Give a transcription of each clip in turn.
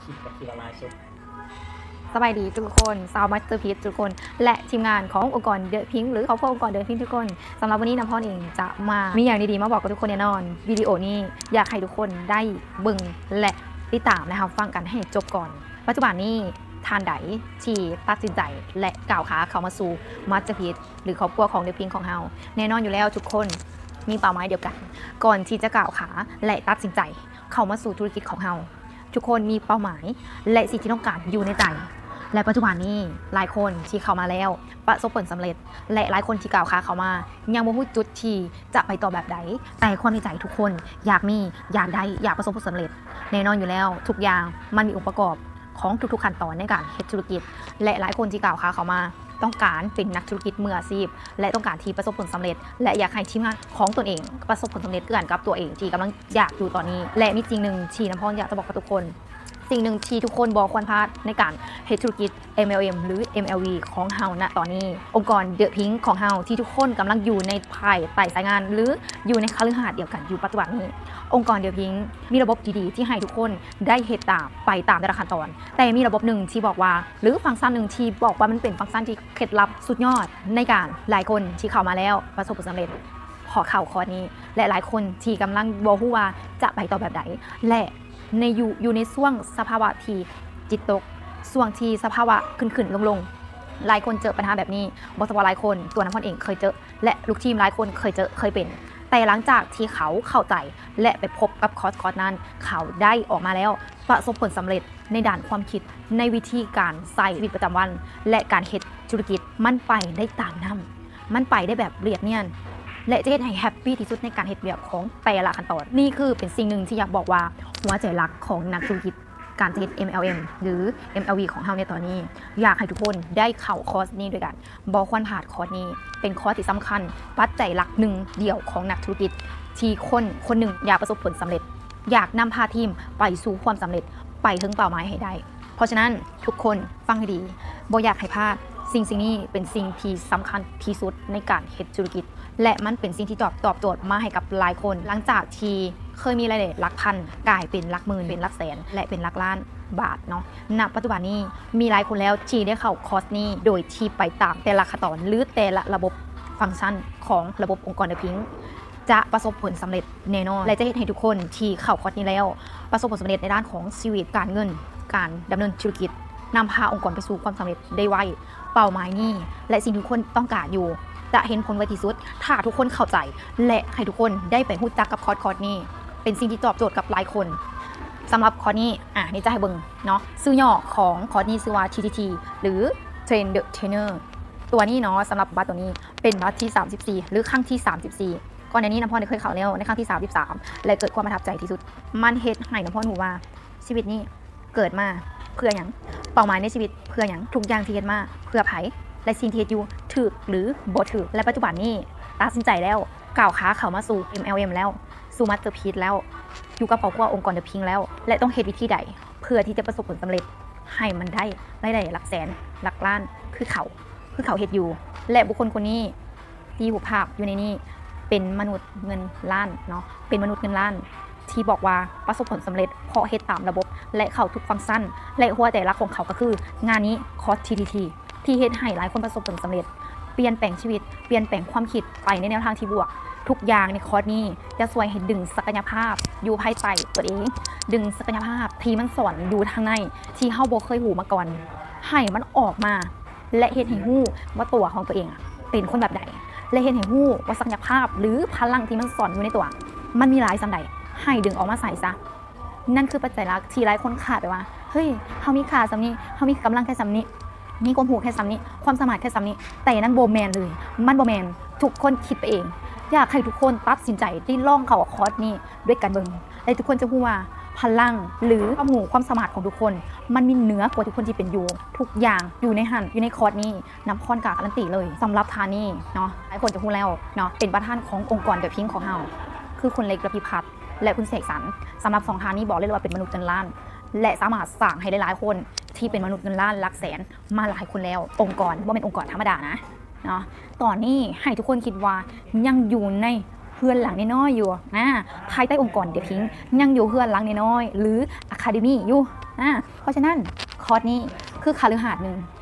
ຄລິບກໍຄືວ່າຫຼາຍສຸດ. ສະບາຍດີທຸກຄົນ ຊາວມາສເຕີພີຊທຸກຄົນ ແລະ ທີມງານຂອງອົງກອນເດີພິງ ຫຼື ຄອບຄົວອົງກອນເດີພິງທຸກຄົນ. ສຳລັບວັນນີ້ ນ້ຳພອນເອງຈະມາມີຫຍັງດີໆມາບອກກັບທຸກຄົນແນ່ນອນ. ວິດີໂອນີ້ຢາກໃຫ້ທຸກຄົນໄດ້ເບິ່ງ ແລະ ຕິດຕາມ ແລະ ຮັບຟັງກັນໃຫ້ຈົບກ່ອນ. ປັດຈຸບັນນີ້ ທ່ານໃດທີ່ຕັດສິນໃຈ ແລະ ກ້າວຂາເຂົ້າມາສູ່ມາສເຕີພີຊ ຫຼື ຄອບຄົວຂອງເດີພິງຂອງເຮົາ, ແນ່ນອນຢູ່ແລ້ວ ທຸກຄົນມີເປົ້າໝາຍດຽວກັນ. ກ່ອນທີ່ຈະກ້າວຂາ ແລະ ຕັດສິນໃຈເຂົ້າມາສູ່ທຸລະກິດຂອງເຮົາ, ທຸກຄົນມີເປົ້າໝາຍ ແລະ ສິ່ງທີ່ຕ້ອງການຢູ່ໃນໃຈ. ແລະ ປັດຈຸບັນນີ້ ຫຼາຍຄົນທີ່ເຂົ້າມາແລ້ວປະສົບຜົນສຳເລັດ ແລະ ຫຼາຍຄົນທີ່ກ້າວຂາເຂົ້າມາ ຍັງບໍ່ຮູ້ຈຸດທີ່ຈະໄປຕໍ່ແບບໃດ. ແຕ່ຄວາມໃນໃຈທຸກຄົນຢາກມີ, ຢາກໄດ້, ຢາກປະສົບຜົນສຳເລັດ. ແນ່ນອນຢູ່ແລ້ວ ທຸກຢ່າງມັນມີອົງປະກອບຂອງທຸກໆຂັ້ນຕອນໃນການເຮັດທຸລະກິດ ແລະ ຫຼາຍຄົນທີ່ກ້າວຂາເຂົ້າມາ ຕ້ອງການເປັນນັກທຸລະກິດມືອາຊີບ ແລະ ຕ້ອງການທີ່ປະສົບຜົນສຳເລັດ ແລະ ຢາກໃຫ້ທີມງານຂອງຕົນເອງປະສົບຜົນສຳເລັດຄືກັນກັບຕົວເອງທີ່ກຳລັງຢາກຢູ່ຕອນນີ້. ແລະ ມີສິ່ງໜຶ່ງທີ່ນ້ຳພອນຢາກຈະບອກກັບທຸກຄົນ, ສິ່ງໜຶ່ງທີ່ທຸກຄົນບໍ່ຄວນພາດໃນການເຮັດທຸລະກິດ ເອັມແອລເອັມ ຫຼື ເອັມແອລວີ ຂອງເຮົານະຕອນນີ້, ອົງກອນເດີພິງຂອງເຮົາທີ່ທຸກຄົນກຳລັງຢູ່ໃນພາຍໃຕ້ສາຍງານ ຫຼື ຢູ່ໃນຄະລືຫາດດຽວກັນຢູ່ປັດຈຸບັນນີ້. ອົງກອນເດີພິງມີລະບົບທີ່ດີທີ່ໃຫ້ທຸກຄົນໄດ້ເຮັດຕາມ, ໄປຕາມແຕ່ລະຂັ້ນຕອນ, ແຕ່ມີລະບົບໜຶ່ງທີ່ບອກວ່າ ຫຼື ຟັງຊັນໜຶ່ງທີ່ບອກວ່າມັນເປັນຟັງຊັນທີ່ເຄັດລັບສຸດຍອດໃນການ ຫຼາຍຄົນທີ່ເຂົ້າມາແລ້ວປະສົບຜົນສຳເລັດ ເພາະເຂົ້າຄອດນີ້ ແລະ ຫຼາຍຄົນທີ່ກຳລັງບໍ່ຮູ້ວ່າຈະໄປຕໍ່ແບບໃດ ແລະ ໃນຢູ່ ຢູ່ໃນຊ່ວງສະພາວະທີ່ຈິດຕົກ, ຊ່ວງທີ່ສະພາວະຂຶ້ນໆລົງໆ, ຫຼາຍຄົນເຈີປັນຫາແບບນີ້. ບໍ່ສະເພາະຫຼາຍຄົນ, ຕົວນ້ຳພອນເອງເຄີຍເຈີ ແລະ ລູກທີມຫຼາຍຄົນເຄີຍເຈີ ເຄີຍເປັນ. ແຕ່ຫຼັງຈາກທີ່ເຂົາເຂົ້າໃຈ ແລະ ໄປພົບກັບຄອດຄອດນັ້ນ, ເຂົາໄດ້ອອກມາແລ້ວ ປະສົບຜົນສຳເລັດໃນດ້ານຄວາມຄິດ, ໃນວິທີການໃຊ້ຊີວິດປະຈຳວັນ ແລະ ການເຮັດທຸລະກິດ, ມັນໄປໄດ້ຕາມນ້ຳ, ມັນໄປໄດ້ແບບລຽບນຽນ ແລະ ຈະເຮັດໃຫ້ແຮັບປີທີ່ສຸດໃນການເຮັດວຽກຂອງແຕ່ລະຂັ້ນຕອນ. ນີ້ຄືເປັນສິ່ງໜຶ່ງທີ່ຢາກບອກວ່າ ຫົວໃຈຫຼັກຂອງນັກທຸລະກິດ ການຈະເຮັດ ເອັມແອລເອັມ ຫຼື ເອັມແອລວີ ຂອງເຮົາໃນຕອນນີ້, ຢາກໃຫ້ທຸກຄົນໄດ້ເຂົ້າຄອສນີ້ດ້ວຍກັນ. ບໍ່ຄວນພາດຄອສນີ້, ເປັນຄອສທີ່ສຳຄັນ, ປັດໄຈຫຼັກໜຶ່ງດຽວຂອງນັກທຸລະກິດ ທີ່ຄົນຄົນໜຶ່ງຢາກປະສົບຜົນສຳເລັດ, ຢາກນຳພາທີມໄປສູ່ຄວາມສຳເລັດ, ໄປເຖິງເປົ້າໝາຍໃຫ້ໄດ້. ເພາະສະນັ້ນ ທຸກຄົນຟັງໃຫ້ດີ, ບໍ່ຢາກໃຫ້ພາດ. ສິ່ງສິ່ງນີ້ເປັນສິ່ງທີ່ສຳຄັນທີ່ສຸດໃນການເຮັດທຸລະກິດ ແລະ ມັນເປັນສິ່ງທີ່ຕອບ ຕອບໂຈດມາໃຫ້ກັບຫຼາຍຄົນ. ຫຼັງຈາກທີ່ເຄີຍມີລາຍໄດ້ຫຼັກພັນ ກາຍເປັນຫຼັກໝື່ນ, ເປັນຫຼັກແສນ ແລະ ເປັນຫຼັກລ້ານບາດເນາະ, ນະປັດຈຸບັນນີ້ມີຫຼາຍຄົນແລ້ວທີ່ໄດ້ເຂົ້າຄອສນີ້ ໂດຍທີ່ໄປຕາມແຕ່ລະຂັ້ນຕອນ ຫຼື ແຕ່ລະລະບົບຟັງຊັນຂອງລະບົບອົງກອນເດີພິງ ຈະປະສົບຜົນສຳເລັດແນ່ນອນ ແລະ ຈະເຮັດໃຫ້ທຸກຄົນທີ່ເຂົ້າຄອສນີ້ແລ້ວ ປະສົບຜົນສຳເລັດໃນດ້ານຂອງຊີວິດ, ການເງິນ, ການດຳເນີນທຸລະກິດ, ນຳພາອົງກອນໄປສູ່ຄວາມສຳເລັດໄດ້ໄວ. ເປົ້າໝາຍນີ້ ແລະ ສິ່ງທີ່ທຸກຄົນຕ້ອງການຢູ່ ຈະເຫັນຜົນໄວທີ່ສຸດ ຖ້າທຸກຄົນເຂົ້າໃຈ ແລະ ໃຫ້ທຸກຄົນໄດ້ໄປຮູ້ຈັກກັບຄອສ ຄອສນີ້. ເປັນສິ່ງທີ່ຕອບໂຈດກັບຫຼາຍຄົນ. ສຳລັບຄອສນີ້ ອາ ນີ້ຈະໃຫ້ເບິ່ງເນາະ, ຊື່ຫຍໍ້ຂອງຄອສນີ້ຊື່ວ່າ ທີທີທີ ຫຼື Train the Trainer. ຕົວນີ້ເນາະ, ສຳລັບບັດຕົວນີ້ເປັນບັດທີສາມສິບສີ່ ຫຼື ຄັ້ງທີສາມສິບສີ່. ກ່ອນໜ້ານີ້ນ້ຳພອນໄດ້ເຄີຍເຂົ້າແລ້ວໃນຄັ້ງທີສາມສິບສາມ ແລະ ເກີດຄວາມປະທັບໃຈທີ່ສຸດ. ມັນເຮັດໃຫ້ນ້ຳພອນຮູ້ວ່າຊີວິດນີ້ເກີດມາເພື່ອຫຍັງ, ເປົ້າໝາຍໃນຊີວິດເພື່ອຫຍັງ, ທຸກຢ່າງທີ່ເຮັດມາເພື່ອໃຜ ແລະ ສິ່ງທີ່ເຮັດຢູ່ຖືກ ຫຼື ບໍ່ຖືກ. ແລະ ປັດຈຸບັນນີ້ຕັດສິນໃຈແລ້ວ, ກ້າວຂາເຂົ້າມາສູ່ ເອັມແອລເອັມ ແລ້ວ, ສູ່ມາສເຕີພີຊແລ້ວ, ຢູ່ກັບຄອບຄົວອົງກອນເດີພິງແລ້ວ ແລະ ຕ້ອງເຮັດວິທີໃດ ເພື່ອທີ່ຈະປະສົບຜົນສຳເລັດໃຫ້ມັນໄດ້ລາຍໄດ້ຫຼັກແສນ, ຫຼັກລ້ານ ຄືເຂົາ, ຄືເຂົາເຮັດຢູ່. ແລະ ບຸກຄົນຄົນນີ້ທີ່ຮູບພາບຢູ່ໃນນີ້ ເປັນມະນຸດເງິນລ້ານເນາະ, ເປັນມະນຸດເງິນລ້ານທີ່ບອກວ່າປະສົບຜົນສຳເລັດ ເພາະເຮັດຕາມລະບົບ ແລະ ເຂົ້າທຸກຟັງຊັນ ແລະ ຫົວໃຈຫຼັກຂອງເຂົາກໍຄືງານນີ້, ຄອສ ທີທີທີ ທີ່ເຮັດໃຫ້ຫຼາຍຄົນປະສົບຜົນສຳເລັດ, ປ່ຽນແປງຊີວິດ, ປ່ຽນແປງຄວາມຄິດໄປໃນແນວທາງທີ່ບວກ. ທຸກຢ່າງໃນຄອສນີ້ຈະຊ່ວຍໃຫ້ດຶງສັກກະຍະພາບຢູ່ພາຍໃຕ້ຕົວເອງ, ດຶງສັກກະຍະພາບທີ່ມັນສ້ອນຢູ່ທາງໃນ ທີ່ເຮົາບໍ່ເຄີຍຮູ້ມາກ່ອນ, ໃຫ້ມັນອອກມາ ແລະ ເຮັດໃຫ້ຮູ້ວ່າຕົວຂອງຕົວເອງອະເປັນຄົນແບບໃດ ແລະ ເຮັດໃຫ້ຮູ້ວ່າສັກກະຍະພາບ ຫຼື ພະລັງທີ່ມັນສ້ອນຢູ່ໃນຕົວ ມັນມີຫຼາຍສ່ຳໃດ, ໃຫ້ດຶງອອກມາໃຊ້ຊະ. ນັ້ນຄືປັດໄຈຫຼັກທີ່ຫຼາຍຄົນຂາດໄປວ່າ ເຮີ້ຍ ເຮົາມີຄ່າສ່ຳນີ້, ເຮົາມີກຳລັງແຄ່ສ່ຳນີ້, ມີຄວາມຮູ້ແຄ່ສ່ຳນີ້, ຄວາມສາມາດແຄ່ສ່ຳນີ້, ແຕ່ນັ້ນບໍ່ແມ່ນເລີຍ, ມັນບໍ່ແມ່ນ. ທຸກຄົນຄິດໄປເອງ. ຢາກໃຫ້ທຸກຄົນຕັດສິນໃຈທີ່ລອງເຂົ້າຄອສນີ້ດ້ວຍກັນເບິ່ງ ແລະ ທຸກຄົນຈະຮູ້ວ່າພະລັງ ຫຼື ຄວາມຮູ້ຄວາມສາມາດຂອງທຸກຄົນ ມັນມີເໜືອກວ່າທຸກຄົນທີ່ເປັນຢູ່. ທຸກຢ່າງຢູ່ໃນຫັ້ນ, ຢູ່ໃນຄອສນີ້. ນ້ຳພອນກະກາລັນຕີເລີຍ ສຳລັບທ່ານນີ້ເນາະ, ຫຼາຍຄົນຈະຮູ້ແລ້ວເນາະ, ເປັນປະທານຂອງອົງກອນເດີພິງຂອງເຮົາ, ຄືຄຸນເລັກ ລະພິພັດ ແລະ ຄຸນເສກສັນ. ສຳລັບສອງທ່ານນີ້ບອກໄດ້ເລີຍວ່າເປັນມະນຸດເງິນລ້ານ ແລະ ສາມາດສ້າງໃຫ້ຫຼາຍໆຄົນທີ່ເປັນມະນຸດເງິນລ້ານຫຼັກແສນມາຫຼາຍຄົນແລ້ວ. ອົງກອນບໍ່ແມ່ນອົງກອນທຳມະດານະເນາະ. ຕອນນີ້ໃຫ້ທຸກຄົນຄິດວ່າຍັງຢູ່ໃນເຮືອນຫຼັງນ້ອຍໆຢູ່, ອາ, ພາຍໃຕ້ອົງກອນເດພິງ ຍັງຢູ່ເຮືອນຫຼັງນ້ອຍໆ ຫຼື Academy ຢູ່. ອາ ເພາະສະນັ້ນຄອດນີ້ຄືຄະລືຫາດໜຶ່ງ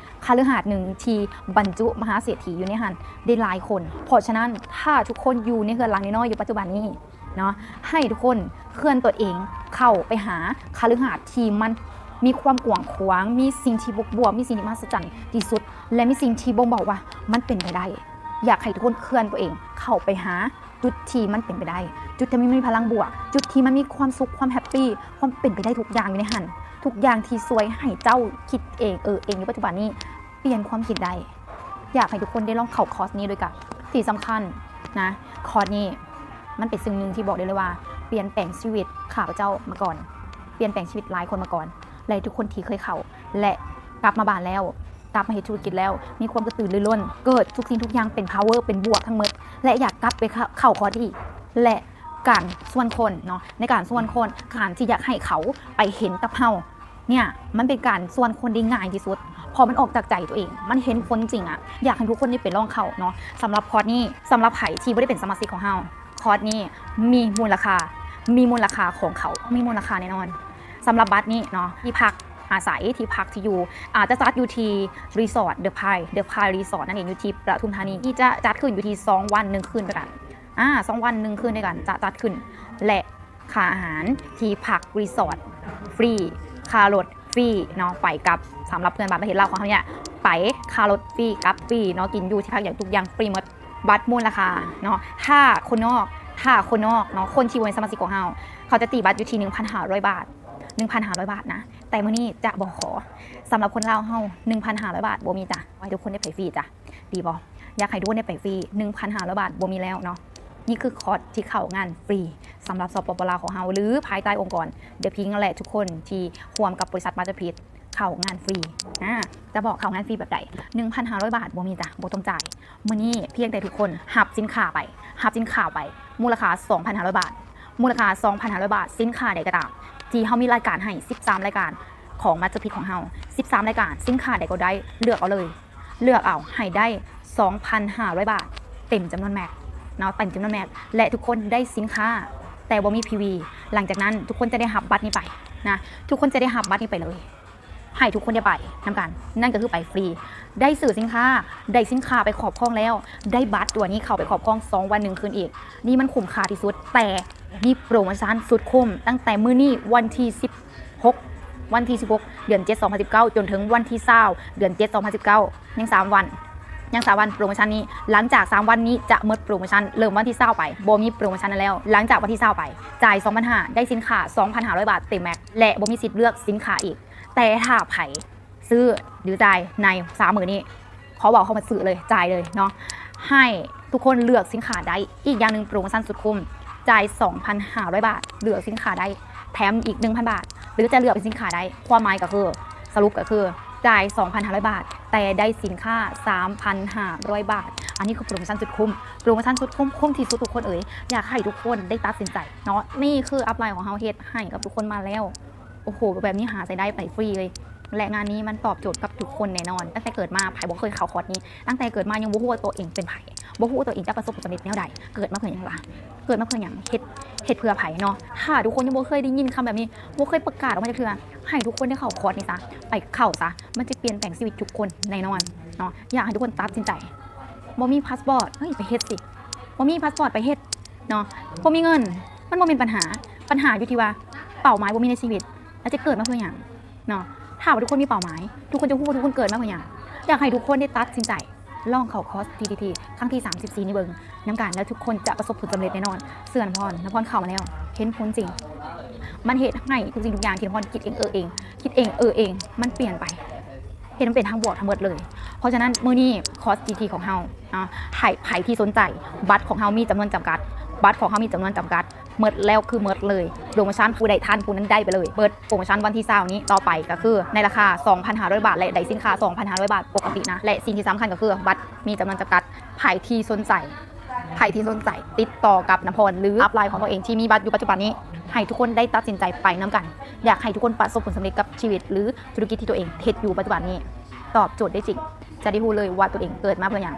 ຄະລືຫາດໜຶ່ງທີ່ບັນຈຸມະຫາເສດຖີຢູ່ໃນຫັ້ນໄດ້ຫຼາຍຄົນ. ເພາະສະນັ້ນ ຖ້າທຸກຄົນຢູ່ໃນເຮືອນຫຼັງນ້ອຍໆຢູ່ປັດຈຸບັນນີ້ເນາະ ໃຫ້ທຸກຄົນເຄື່ອນຕົວເອງເຂົ້າໄປຫາຄະລືຫາດທີ່ມັນມີຄວາມກວ້າງຂວາງ, ມີສິ່ງທີ່ບວກໆ, ມີສິ່ງທີ່ມະຫັດສະຈັນທີ່ສຸດ ແລະ ມີສິ່ງທີ່ບົ່ງບອກວ່າມັນເປັນໄປໄດ້. ຢາກໃຫ້ທຸກຄົນເຄື່ອນຕົວເອງເຂົ້າໄປຫາ ຈຸດທີ່ມັນເປັນໄປໄດ້, ຈຸດທີ່ມັນມີພະລັງບວກ, ຈຸດທີ່ມັນມີຄວາມສຸກ, ຄວາມແຮັບປີ, ຄວາມເປັນໄປໄດ້ທຸກຢ່າງຢູ່ໃນຫັ້ນ. ທຸກຢ່າງທີ່ຊ່ວຍໃຫ້ເຈົ້າຄິດເອງ, ເອີເອງຢູ່ປັດຈຸບັນນີ້, ປ່ຽນຄວາມຄິດໄດ້. ຢາກໃຫ້ທຸກຄົນໄດ້ລອງເຂົ້າຄອສນີ້ດ້ວຍກັນ. ທີ່ສຳຄັນນະ, ຄອສນີ້ມັນເປັນສິ່ງໜຶ່ງທີ່ບອກໄດ້ເລີຍວ່າ ປ່ຽນແປງຊີວິດຂ້າພະເຈົ້າມາກ່ອນ, ປ່ຽນແປງຊີວິດຫຼາຍຄົນມາກ່ອນ ແລະ ທຸກຄົນທີ່ເຄີຍເຂົ້າ ແລະ ກັບມາບ້ານແລ້ວ, ກັບມາເຮັດທຸລະກິດແລ້ວ ມີຄວາມກະຕືລືລົ້ນ, ເກີດທຸກສິ່ງທຸກຢ່າງເປັນພາວເວີ ເປັນບວກທັງໝົດ ແລະ ຢາກກັບໄປເຂົ້າຄອສອີກ ແລະ ການຊວນຄົນເນາະ, ໃນການຊວນຄົນ, ການທີ່ຢາກໃຫ້ເຂົາໄປເຫັນກັບເຮົາເນ່ຍ ມັນເປັນການຊວນຄົນໄດ້ງ່າຍທີ່ສຸດ ເພາະມັນອອກຈາກໃຈຕົວເອງ, ມັນເຫັນຜົນຈິງອະ. ຢາກໃຫ້ທຸກຄົນໄດ້ໄປລອງເຂົ້າເນາະ. ສຳລັບຄອສນີ້, ສຳລັບໃຜທີ່ບໍ່ໄດ້ເປັນສະມາຊິກຂອງເຮົາ, ຄອສນີ້ມີມູນລະຄ່າ, ມີມູນລະຄ່າຂອງເຂົາ, ມີມູນລະຄ່າແນ່ນອນ. ສຳລັບບັດນີ້ເນາະ, ທີ່ພັກອາໄສ, ທີ່ພັກທີ່ຢູ່, ອາດຈະຈັດຢູ່ທີ່ Resort The Pine, The Pine Resort ນັ້ນເອງ, ຢູ່ທີ່ປະທຸມທານີ, ທີ່ຈະຈັດຂຶ້ນຢູ່ທີ່ສອງວັນໜຶ່ງຄືນດ້ວຍກັນ. ອາ ສອງວັນໜຶ່ງຄືນດ້ວຍກັນ ຈະຈັດຂຶ້ນ ແລະ ຄ່າອາຫານທີ່ພັກ Resort ຟຣີ, ຄ່າລົດ ຟຣີເນາະ ໄປກັບ ສຳລັບເພື່ອນບ້ານປະເທດລາວຂອງເຮົານີ້ແຫຼະ ໄປ ຄ່າລົດຟຣີ ກັບຟຣີເນາະ, ກິນຢູ່ ທີ່ພັກ ຫຍັງ ທຸກຢ່າງຟຣີໝົດ. ບັດມູນລະຄ່າເນາະ ຖ້າຄົນນອກ ຖ້າຄົນນອກເນາະ ຄົນທີ່ບໍ່ແມ່ນສະມາຊິກຂອງເຮົາ ເຂົາຈະຕີບັດຢູ່ທີ່ໜຶ່ງພັນຫ້າຮ້ອຍບາດ, ໜຶ່ງພັນຫ້າຮ້ອຍບາດນະ. ແຕ່ມື້ນີ້ຈະບໍ່ຂໍ ສຳລັບຄົນລາວເຮົາ ໜຶ່ງພັນຫ້າຮ້ອຍບາດບໍ່ມີຈ້ະ, ໃຫ້ທຸກຄົນໄດ້ໄປຟຣີຈ້ະ. ດີບໍ່? ຢາກໃຫ້ທຸກຄົນໄດ້ໄປຟຣີ ໜຶ່ງພັນຫ້າຮ້ອຍບາດບໍ່ມີແລ້ວເນາະ. ນີ້ຄືຄອສທີ່ເຂົ້າງານຟຣີສຳລັບ ສປປ ລາວຂອງເຮົາ ຫຼື ພາຍໃຕ້ອົງກອນ The Pink ແລະ ທຸກຄົນທີ່ຮ່ວມກັບບໍລິສັດ Masterpiece ເຂົ້າງານຟຣີ. ອາ ຈະບອກເຂົ້າງານຟຣີແບບໃດ? ໜຶ່ງພັນຫ້າຮ້ອຍບາດບໍ່ມີຈ້ະ, ບໍ່ຕ້ອງຈ່າຍ. ມື້ນີ້ພຽງແຕ່ທຸກຄົນຮັບສິນຄ້າໄປ, ຮັບສິນຄ້າໄປ ມູນລະຄ່າສອງພັນຫ້າຮ້ອຍບາດ, ມູນລະຄ່າສອງພັນຫ້າຮ້ອຍບາດ. ສິນຄ້າໃດກໍຕາມທີ່ເຮົາມີລາຍການໃຫ້ ສິບສາມລາຍການຂອງ Masterpiece ຂອງເຮົາ, ສິບສາມລາຍການ, ສິນຄ້າໃດກໍໄດ້ ເລືອກເອົາເລີຍ. ເລືອກເອົາໃຫ້ໄດ້ສອງພັນຫ້າຮ້ອຍບາດ ເຕັມຈຳນວນແມັກເນາະ, ເຕັມຈຳນວນແມັກ ແລະ ທຸກຄົນໄດ້ສິນຄ້າ ແຕ່ບໍ່ມີ PV. ຫຼັງຈາກນັ້ນທຸກຄົນຈະໄດ້ຮັບບັດນີ້ໄປນະ, ທຸກຄົນຈະໄດ້ຮັບບັດນີ້ໄປເລີຍ, ໃຫ້ທຸກຄົນໄດ້ໄປນຳກັນ, ນັ້ນກໍຄືໄປຟຣີ. ໄດ້ຊື້ສິນຄ້າ, ໄດ້ສິນຄ້າໄປຄອບຄອງແລ້ວ, ໄດ້ບັດຕົວນີ້ເຂົ້າໄປຄອບຄອງສອງວັນໜຶ່ງຄືນອີກ. ນີ້ມັນຄຸ້ມຄ່າທີ່ສຸດ, ແຕ່ມີໂປຣໂມຊັນສຸດຄຸ້ມ ຕັ້ງແຕ່ມື້ນີ້ວັນທີສິບ ຫົກ ວັນທີສິບຫົກ ເດືອນເຈັດ ສອງພັນສິບເກົ້າ ຈົນເຖິງວັນທີຊາວ ເດືອນເຈັດ ສອງພັນສິບເກົ້າ ຍັງສາມວັນ, ຍັງສາມວັນໂປຣໂມຊັນນີ້. ຫຼັງຈາກສາມວັນນີ້ຈະໝົດໂປຣໂມຊັນ, ເລີ່ມວັນທີຊາວໄປ ບໍ່ມີໂປຣໂມຊັນນັ້ນແລ້ວ. ຫຼັງຈາກວັນທີຊາວໄປ ຈ່າຍສອງພັນຫ້າ ໄດ້ສິນຄ້າສອງພັນຫ້າຮ້ອຍບາດເຕັມແມັກ ແລະ ບໍ່ມີສິດເລືອກສິນຄ້າອີກ. ແຕ່ຖ້າໃຜ ຊື້ ຫຼື ຈ່າຍໃນສາມມື້ນີ້, ຂໍເວົ້າຄຳວ່າຊື້ເລີຍ, ຈ່າຍເລີຍເນາະ, ໃຫ້ທຸກຄົນເລືອກສິນຄ້າໄດ້. ອີກຢ່າງໜຶ່ງ ໂປຣໂມຊັນສຸດຄຸ້ມ, ຈ່າຍສອງພັນຫ້າຮ້ອຍບາດ ເລືອກສິນຄ້າໄດ້ ແຖມອີກໜຶ່ງພັນບາດ ຫຼື ຈະເລືອກເປັນສິນຄ້າໃດ. ຄວາມໝາຍກໍຄື ສະຫຼຸບກໍຄື ຈ່າຍສອງພັນຫ້າຮ້ອຍບາດ ແຕ່ໄດ້ສິນຄ້າສາມພັນຫ້າຮ້ອຍບາດ. ອັນນີ້ຄືໂປຣໂມຊັນສຸດຄຸ້ມ, ໂປຣໂມຊັນສຸດຄຸ້ມ, ຄຸ້ມທີ່ສຸດທຸກຄົນເອີຍ. ຢາກໃຫ້ທຸກຄົນໄດ້ຕັດສິນໃຈເນາະ. ນີ້ຄືອັບໄລຂອງເຮົາເຮັດໃຫ້ກັບທຸກຄົນມາແລ້ວ. ໂອ້ໂຫ ແບບນີ້ຫາໃຊ້ໄດ້ໄປຟຣີເລີຍ ແລະ ງານນີ້ມັນຕອບໂຈດກັບທຸກຄົນແນ່ນອນ. ຕັ້ງແຕ່ເກີດມາໃຜບໍ່ເຄີຍເຂົ້າຄອດນີ້? ຕັ້ງແຕ່ເກີດມາຍັງບໍ່ຮູ້ວ່າຕົວເອງເປັນໃຜ, ບໍ່ຮູ້ວ່າຕົວເອງຈະປະສົບຜົນສຳເລັດແນວໃດ. ເກີດມາເພື່ອຫຍັງລະ? ເກີດມາເພື່ອຫຍັງ? ເຮັດ ເຮັດເພື່ອໃຜເນາະ? ຖ້າທຸກຄົນຍັງບໍ່ເຄີຍໄດ້ຍິນຄຳແບບນີ້, ບໍ່ເຄີຍປະກາດອອກມາຈັກເທື່ອ, ໃຫ້ທຸກຄົນໄດ້ເຂົ້າຄອດນີ້ຊະ, ໄປເຂົ້າຊະ, ມັນຈະປ່ຽນແປງຊີວິດທຸກຄົນແນ່ນອນເນາະ. ຢາກໃຫ້ທຸກຄົນຕັດສິນໃຈ. ບໍ່ມີພາສປອດ, ເຮີ້ຍ ໄປເຮັດຊິ. ບໍ່ມີພາສປອດ, ໄປເຮັດ. ເນາະ, ບໍ່ມີເງິນ ມັນບໍ່ແມ່ນບັນຫາ, ບັນຫາຢູ່ທີ່ວ່າເປົ້າໝາຍບໍ່ມີໃນຊີວິດ ແລ້ວຈະເກີດມາເພື່ອຫຍັງເນາະ? ຖ້າວ່າທຸກຄົນມີເປົ້າໝາຍ, ທຸກຄົນຈະຮູ້ວ່າທຸກຄົນເກີດມາເພື່ອຫຍັງ. ຢາກໃຫ້ທຸກຄົນໄດ້ຕັດສິນໃຈລອງເຂົ້າຄອສ ທີທີທີ ຄັ້ງທີສາມສິບສີ່ນີ້ເບິ່ງນຳກັນ, ແລ້ວທຸກຄົນຈະປະສົບຜົນສຳເລັດແນ່ນອນ. ເຊື່ອນ້ຳພອນ, ນ້ຳພອນເຂົ້າມາແລ້ວ, ເຫັນຜົນຈິງ. ມັນເຮັດໃຫ້ທຸກສິ່ງທຸກຢ່າງທີ່ນ້ຳພອນຄິດເອງເອີເອງ, ຄິດເອງເອີເອງ, ມັນປ່ຽນໄປ. ເຮັດໃຫ້ມັນເປັນທາງບວກທັງໝົດເລີຍ. ເພາະສະນັ້ນ ມື້ນີ້ຄອສ ຈີ ທີ ຂອງເຮົາເນາະ ໃຫ້ໃຜທີ່ສົນໃຈ, ບັດຂອງເຮົາມີຈຳນວນຈຳກັດ, ບັດຂອງເຮົາມີຈຳນວນຈຳກັດ, ໝົດແລ້ວຄືໝົດເລີຍ. ໂປຣໂມຊັນ ຜູ້ໃດທັນຜູ້ນັ້ນໄດ້ໄປເລີຍ. ເປີດໂປຣໂມຊັນວັນທີຊາວນີ້ຕໍ່ໄປ ກໍຄືໃນລາຄາສອງພັນຫ້າຮ້ອຍບາດ ແລະ ໄດ້ສິນຄ້າສອງພັນຫ້າຮ້ອຍບາດປົກກະຕິນະ. ແລະ ສິ່ງທີ່ສຳຄັນກໍຄືບັດມີຈຳນວນຈຳກັດ. ໃຜທີ່ສົນໃຈ, ໃຜທີ່ສົນໃຈ ຕິດຕໍ່ກັບນ້ຳພອນ ຫຼື ອັບໄລຂອງຕົວເອງທີ່ມີບັດຢູ່ປັດຈຸບັນນີ້ ໃຫ້ທຸກຄົນໄດ້ຕັດສິນໃຈໄປນຳກັນ. ຢາກໃຫ້ທຸກຄົນປະສົບຜົນສຳເລັດກັບຊີວິດ ຫຼື ທຸລະກິດທີ່ຕົວເອງເຮັດຢູ່ປັດຈຸບັນນີ້ ຕອບໂຈດໄດ້ຈິງ, ຈະໄດ້ຮູ້ເລີຍວ່າຕົວເອງເກີດມາເພື່ອຫຍັງ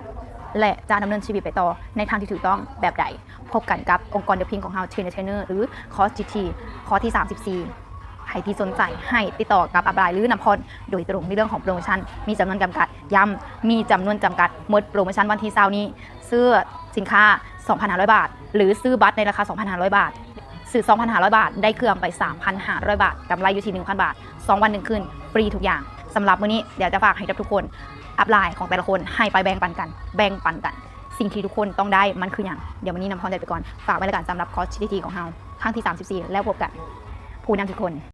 ແລະ ຈະດຳເນີນຊີວິດໄປຕໍ່ໃນທາງທີ່ຖືກຕ້ອງແບບໃດ. ພົບກັນກັບອົງກອນ The Pink ຂອງເຮົາ Trainer Trainer ຫຼື ຄອສ ຈີ ທີ ຄອສທີສາມສິບສີ່. ໃຜ รที่สนใจให้ติดต่อกับอัพไลน์หรือน้ำพรโดยตรงในเรื่องของโปรโมชั่น มีจำนวนจำกัด ย้ำ มีจำนวนจำกัด หมดโปรโมชั่นวันที่ซาวนี้ ซื้อสินค้า สองพันห้าร้อย บาท หรือซื้อบัตรในราคา สองพันห้าร้อย บาท ซื้อ สองพันห้าร้อย บาท ได้เครื่องไป สามพันห้าร้อย บาท กำไรอยู่ที่ หนึ่งพัน บาท สองวัน หนึ่งคืน ฟรีทุกอย่าง สำหรับมื้อนี้เดี๋ยวจะฝากให้กับทุกคน อัพไลน์ของแต่ละคนให้ไปแบ่งปันกัน แบ่งปันกัน สิ่งที่ทุกคนต้องได้มันคือหยัง เดี๋ยวมื้อนี้น้ำพรได้ไปก่อน ฝากไว้แล้วกันสำหรับคอร์ส ที ที ที ของเรา ครั้งที่ สามสิบสี่ แล้วพบกัน ผู้นำทุกคน